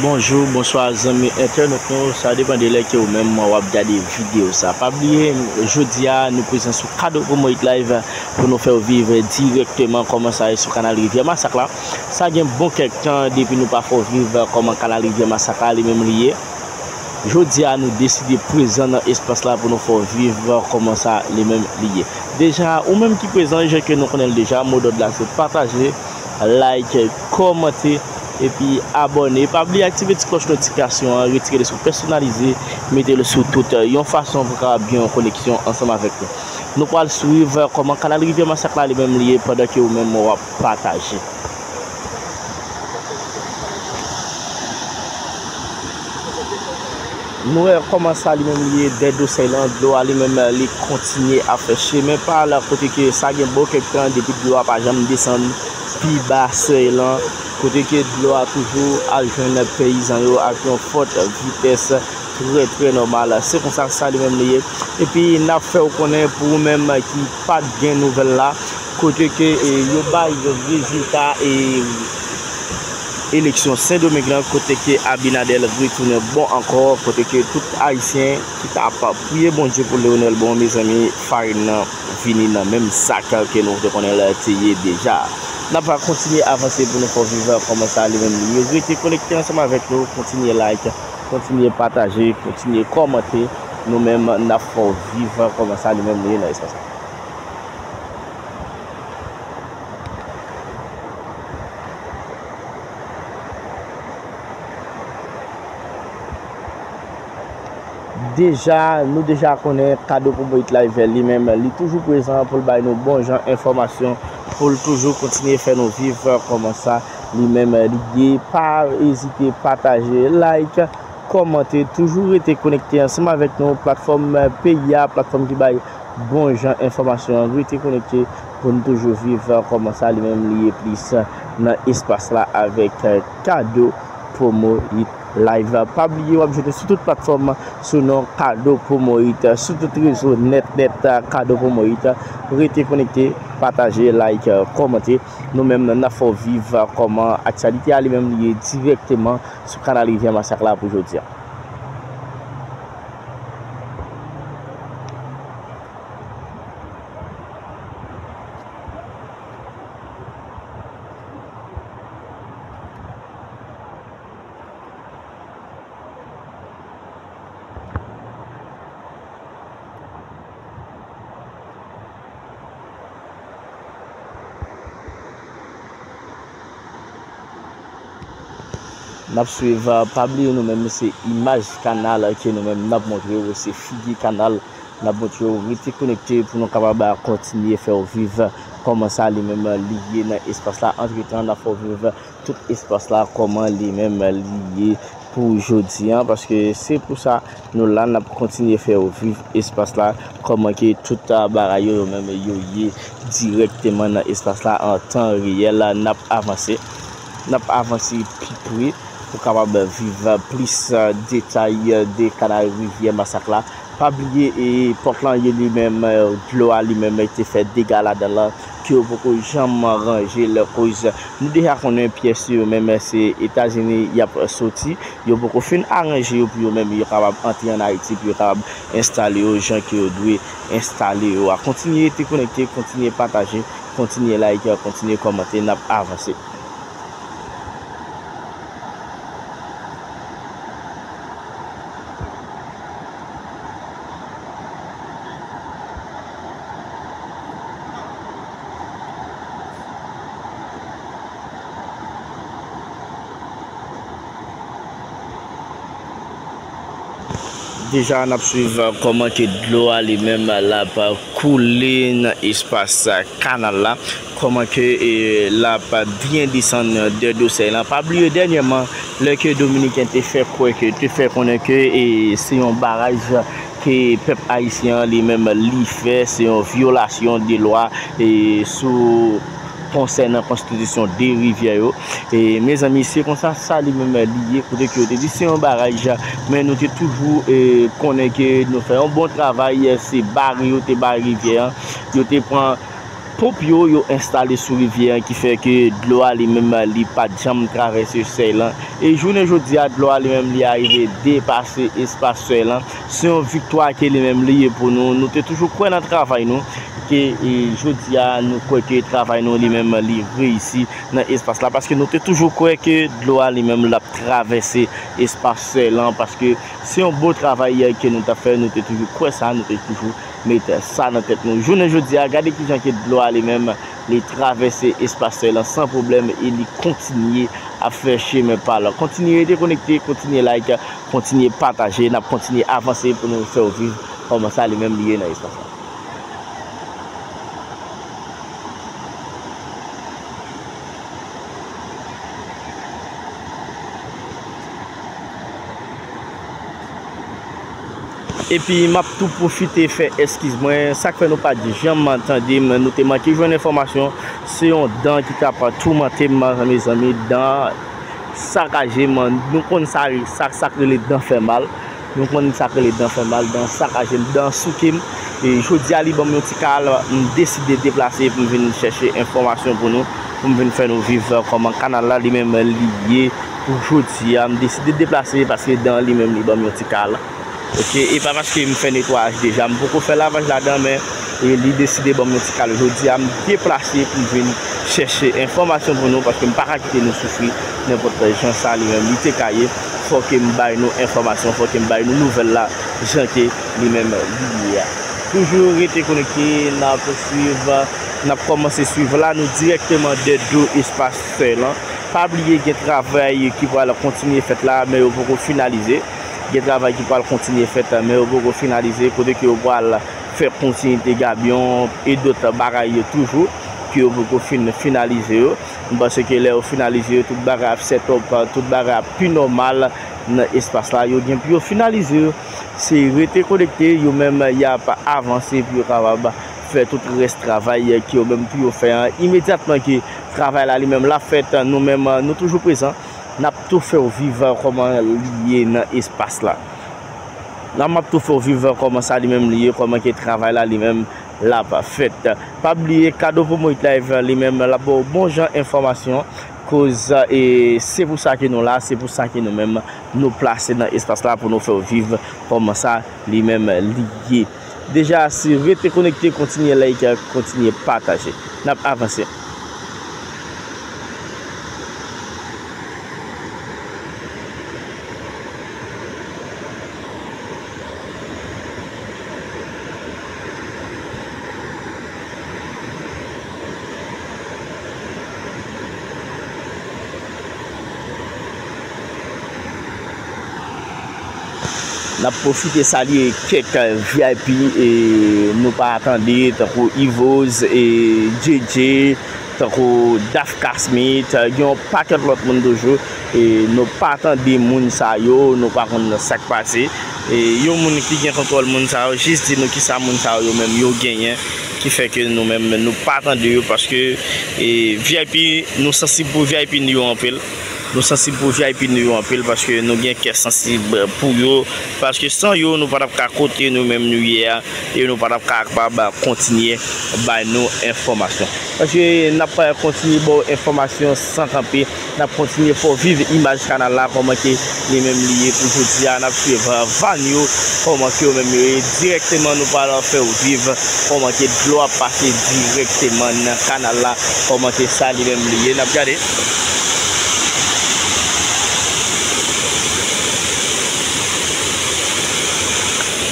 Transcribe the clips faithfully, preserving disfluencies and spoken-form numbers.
Bonjou, bonswa zanmi entènot nou, sa depann de lè ke ou menm w ap gade videyo sa. Pa bliye, jodi a nou prezan sou Kado Promo Hit Live pou nou fè w viv dirèkteman kòman sa ye sou Kanal Rivyè Masak la. Sa gen bon kèk tan depi nou pa fè w viv kòman Kanal Rivyè Masak la li menm li ye. Jodi a nou deside prezan nan espas la pou nou fè w viv kòman sa li menm li ye. Deja, ou menm ki prezan, jan ke nou konnen l deja, modòd la se pataje, like, kòmante, epi abòne. Pa bliye aktive ti klòch notifikasyon an, retire l sou pèsonalize, mete l sou tout, yon fason pou w kapab gen yon koneksyon ansanm avèk nou. Nou pral swiv kòman Kanal Rivyè Masak la li menm li ye pandan ke ou menm w ap pataje. Nou wè kòman sa li menm li ye dèdosèy lan, dlo a li menm li kontinye ap fè chemen pa l, kote ke sa gen bon kèk tan depi dlo a pa janm desann pi ba sèy lan, kote ke dlo a toujou al jwenn peyizan yo ak yon fòt vitès trè, trè nòmal. Se konsa sa li menm li ye. Epi n ap fè w konnen pou ou menm ki pa t gen nouvèl la, kote ke, e, yo bay rezilta, e, eleksyon Sendomeng lan, kote ke Abinader retounen bon ankò, kote ke tout Ayisyen ki t ap priye Bondye pou Leonel bon, mezanmi, farin nan vini nan menm sak ke nou te konnen l te ye deja. N ap kontinye avanse pou nou fè w viv kòman sa li menm li ye. Rete konekte ansanm avèk nou, kontinye like, kontinye pataje, kontinye kòmante. Nou menm, n ap fè w viv kòman sa li menm li ye nan espas la. Deja, nou deja konnen Kado Promo Hit Live li menm, li toujou prezan pou l bay nou bon jan enfòmasyon, pou l toujou kontinye fè nou viv kòman sa li menm li ye. Pa ezite pataje, like, kòmante, toujou rete konekte ansanm avèk nou, platfòm peyi a, platfòm ki bay bon jan enfòmasyon an. Rete konekte pou n toujou viv kòman sa li menm li ye plis nan espas la avèk Kado Promo Hit Live. Pa bliye w ap jwenn sou tout platfòm sou non Kado Promo Hit, sou tout rezo nèt nèt Kado Promo Hit. Rete konekte, pataje, like, kòmante. Nou menm n ap fè w viv kòman aktyalite a li menm li ye dirèkteman sou Kanal Rivyè Masak la pou jodi a. N ap swiv, pa bliye nou menm se imaj kanal ke nou menm n ap montre w, se figi kanal n ap montre w. Rete konekte pou nou kapab kontinye fè w viv kòman sa li menm li ye nan espas la. Antretan, n ap fè w viv tout espas la kòman li menm li ye pou jodi a, paske se pou sa nou la, n ap kontinye fè w viv espas la kòman ke tout, a, bagay yo, yo menm yo ye dirèkteman nan espas la an tan reyèl. N ap avanse, n ap avanse pi pre pou kapab viv plis, a, detay de Kanal Rivyè Masak la. Pa bliye, e, pòt lan ye li menm, e, dlo a li menm te fè dega ladan l, ke yo poko janm ranje l, koz nou deja konnen pyès yo menm se Etazini y ap soti, yo poko fin aranje yo pou yo menm yo kapab antre ann Ayiti, pou yo kapab enstale yo jan ke yo dwe enstale yo a. Kontinye rete konekte, kontinye pataje, kontinye like, kontinye kòmante, n ap avanse. Deja, n ap swiv, e, kòman ke dlo a li menm l ap koule nan espas kanal la. Kòman ke, e, l ap byen desann dèdosèy lan. Pa bliye, dènyèman, lè ke Dominiken te fè kwè ke, te fè konnen ke, e, se yon baraj ke pèp ayisyen an li menm li fè, se yon vyolasyon de lwa, e, sou konsènan konstitisyon de rivyè yo. E, mezanmi, se konsa sa li menm li ye, kote ke yo te di se yon baraj, men nou te toujou, e, konnen ke nou fè yon bon travay, se bare yo te bare rivyè an, yo te pran Ponp yo, yo enstale sou rivyè an, ki fè ke dlo a li menm, li pa t janm travèse sèy lan. E jounen jodi a, dlo a li menm, li arive depase espas sèy lan. Se yon viktwa ke li menm li ye pou nou. Nou te toujou kwè nan travay nou, ke, e, jodi a, nou kwè ke travay nou li menm, li reyisi nan espas la, paske nou te toujou kwè ke dlo a li menm, l ap travèse espas sèy lan, paske se yon bon travay ke nou t ap fè, nou te toujou kwè sa, nou te toujou met sa nan tèt nou. Jounen jodi a, gade kijan ke dlo a li menm, li travèse espas sèy lan san pwoblèm e li kontinye ap fè chemen pa l. Kontinye rete konekte, kontinye like, kontinye pataje, n ap kontinye avanse pou nou fè w viv kòman sa li menm li ye nan espas la. Epi m ap tou pwofite fè eskiz mwen, sa k fè nou pa t janm tande m, nou te manke jwenn enfòmasyon, se yon dan ki t ap toumante m, mezanmi, dan sakaje m, nou konn sa, sa, sa k rele dan fè mal, nou konn sa k rele dan fè mal, dan sakaje m, dan souke m, e jodi a li ban m yon ti kal, m deside deplase pou m vin chèche enfòmasyon pou nou, pou m vin fè nou viv kòman kanal la li menm li ye. Pou jodi a, m deside deplase paske dan li menm li ban m yon ti kal. Oke, e pa paske m fè netwayaj deja, m poko fè lavaj ladan, men, e, li deside ban m yon ti kal jodi a, m deplase pou m vin chèche enfòmasyon pou nou, paske m pa ka kite nou soufri nenpòt jan sa li menm li te ka ye. Fò ke m bay nou enfòmasyon, fò ke m bay nou nouvèl la jan ke li menm li ye a. Toujou rete konekte, n ap swiv, n ap kòmanse swiv la, nou dirèkteman dèyè do espas sèy lan. Pa bliye gen travay ki pral kontinye fèt la, men yo poko finalize. Gen travay ki pral kontinye fèt, men yo poko finalize, kote ke yo pral fè kontinite gabyon e dòt bagay yo toujou, ke yo poko fin finalize yo. M panse ke lè yo finalize yo, tout bagay ap set up, tout bagay ap pi nòmal nan espas la. Yo gen pou yo finalize yo. Se rete konekte, yo menm y ap avanse pou yo kapab fè tout rès travay ke yo menm pou yo fè an. Imedyatman ke travay la li menm l ap fèt, nou menm nou toujou prezan. N ap tou fè w viv kòman li ye nan espas la. N ap tou fè w viv kòman sa li menm li ye, kòman ke travay la li menm l ap fèt. Pa bliye Kado Promo It Live li menm l ap ba w bon jan enfòmasyon, koz, e se pou sa ke nou la, se pou sa ke nou menm nou plase nan espas la pou nou fè w viv kòman sa li menm li ye. Deja, si rete konekte, kontinye like, kontinye pataje. N ap avanse. N ap pwofite salye kèk V I P, e, nou pa tande, tankou Ivoz, e, J J, tankou Daf Kasmit, gen yon pakèt lòt moun toujou, e, nou pa tande moun sa yo, nou pa konn sa k pase. E, yon moun ki gen kontwòl moun sa yo, jis di nou kisa moun sa yo menm yo genyen, ki fè ke nou menm nou pa tande yo, paske, e, V I P, nou sansib pou V I P nou yo anpil. Nou sansib pou V I P nou yo anpil, paske nou gen kè sansib pou yo, paske san yo, nou pa t ap ka kote nou menm nou ye a, e nou pa t ap ka kapab kontinye bay nou enfòmasyon. Paske n ap kontinye ba w enfòmasyon san kanpe, n ap kontinye fè w viv imaj kanal la, kòman ke li menm li ye pou jodi a, n ap swiv van yo, kòman ke yo menm yo ye, dirèkteman nou pral fè w viv kòman ke dlo ap pase dirèkteman nan kanal la, kòman ke sa li menm li ye, n ap gade.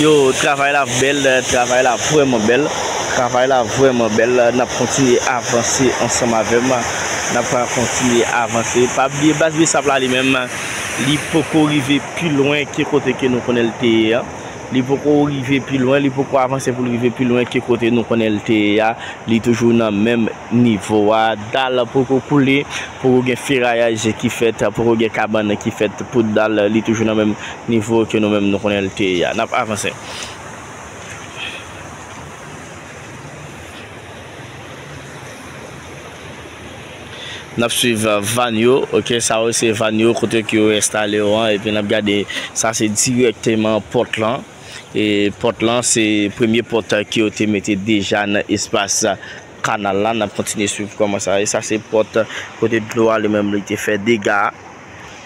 Yo, travay la bèl, travay la vrèman bèl. Travay la vrèman bèl. N ap kontinye avanse ansanm avè m. N ap kontinye avanse. Pa bliye baz Besap la li menm, li poko rive pi lwen ke kote ke nou konnen l te ye a. Li poko rive pi lwen, li poko avanse pou l rive pi lwen ke kote nou konnen l te ye a. Li toujou nan menm nivo a. Dal poko koule, poko gen ferayaj ki fèt, poko gen kabann ki fèt pou dal. Li toujou nan menm nivo ke nou menm nou konnen l te ye a. N ap avanse. N ap swiv, euh, van yo, oke, sa yo se van yo, kote ke yo enstale yo an, epi n ap gade, sa se dirèkteman pòt lan. E pòt lan, se premye pòt ke yo te mete deja nan espas kanal la, n ap kontinye swiv kòman sa ye. Sa se pòt kote dlo a li menm li te fè dega.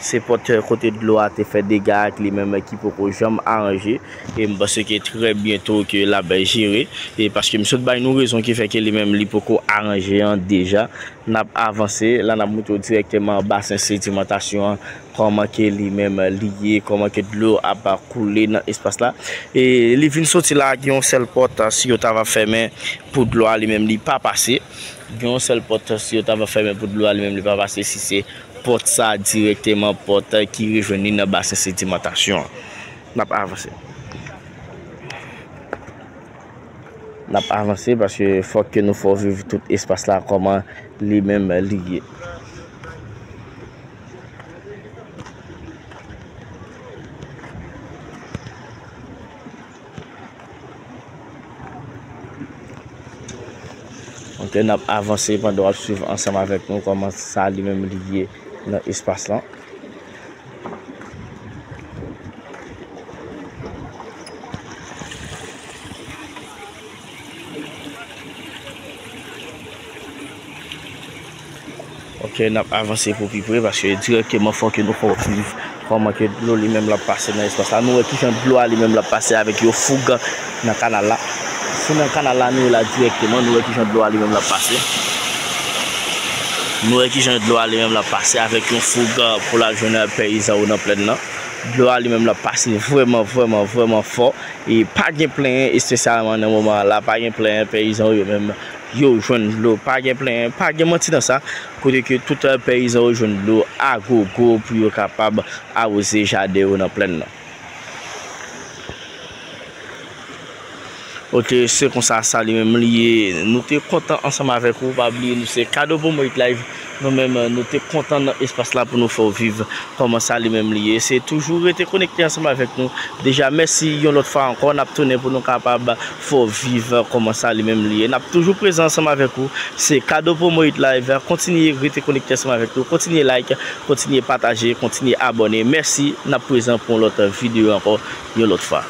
Se pòt kote dlo a te fè dega ak li menm ki poko janm aranje. E m panse ke trè byento ke l ap jere. E paske m sot bay nou rezon ki fè ke li menm li poko aranje an deja. N ap avanse, la n ap montre w dirèkteman basen sedimantasyon an, kòman ke li menm li ye, kòman ke dlo ap koule nan espas la. E li vin soti la, gen yon sèl pòt, si yo ta va fèmen pou dlo a li menm li pa pase. Gen yon sèl pòt, si yo ta va fèmen pou dlo a li menm li pa pase, si se pòt sa dirèkteman, pòt ki rejwenn li nan basen sedimantasyon an. N ap avanse. N ap avanse paske fòk ke nou fè w viv tout espas la kòman li menm li ye. Ok, n ap avanse pandan w ap swiv ansanm avèk nou kòman sa li menm li ye nan espas lan. Ok, n ap avanse pou pi pre paske dirèkteman fòk nou fè w viv kòman ke dlo li menm l ap pase nan espas la. Nou wè kijan dlo a li menm l ap pase avèk yon foug nan kanal la. Se nan kanal la nou ye la dirèkteman, nou wè kijan dlo a li menm l ap pase. Nou wè kijan dlo a li menm l ap pase avèk yon foug pou l al jwenn peyizan yo nan plèn nan. Dlo a li menm l ap pase vrèman, vrèman, vrèman fò. E pa gen plenyen espesyalman nan moman an la, pa gen plenyen peyizan yo menm yo jwenn dlo, pa gen plenyen, pa gen manti nan sa. Kote ke tout peyizan yo jwenn dlo a gogo pou yo kapab awoze jaden yo nan plèn nan. Ok, se konsa sa li menm li ye. Nou te kontan ansanm avèk ou, pa bliye nou se Kado Promo It Live. Nou menm nou te kontan nan espas la pou nou fè w viv kòman sa li menm li ye. Se toujou rete konekte ansanm avèk nou. Deja mèsi yon lòt fwa ankò, n ap tounen pou nou kapab fè w viv kòman sa li menm li ye. N ap toujou prezan ansanm avèk ou. Se Kado Promo It Live. Kontinye rete konekte ansanm avèk nou. Kontinye like, kontinye pataje, kontinye abòne. Mèsi, n ap prezan pou yon lòt videyo ankò, yon lòt fwa.